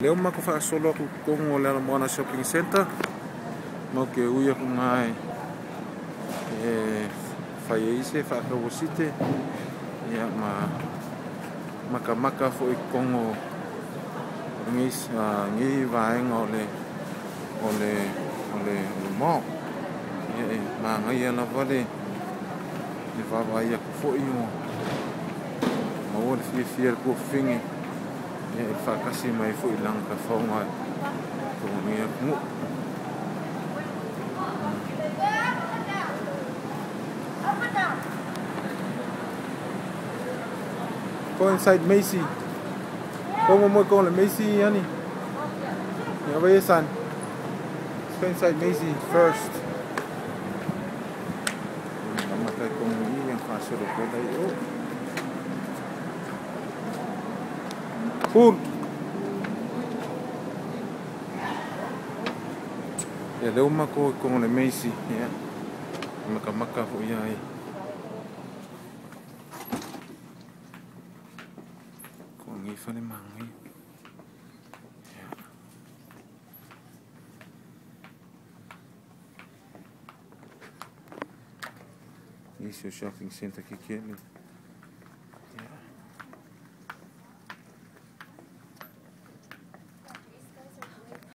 Lea ua matou faasolo atu i totonu o le Ala Moana Shopping Centre. Matou te ui atu i ina e fai ai se faatauasite ma matamata foi i totonu o lenei vaega o le mall. E manaia lava le vaavaai atu foi ua maua le fiafia o le tuafafine e faatasi mai foi i lana tafaoga i totonu o lenei atunuu. Go inside Macy. Go mo go le Macy yani. Yeah, where son? Let's go inside Macy first. Cool. Yeah, leo mako ko le Macy. Yeah. Maka maka fo ia ai. Ko ngi fale mangi. Yeah. Isi o shopping center kikele.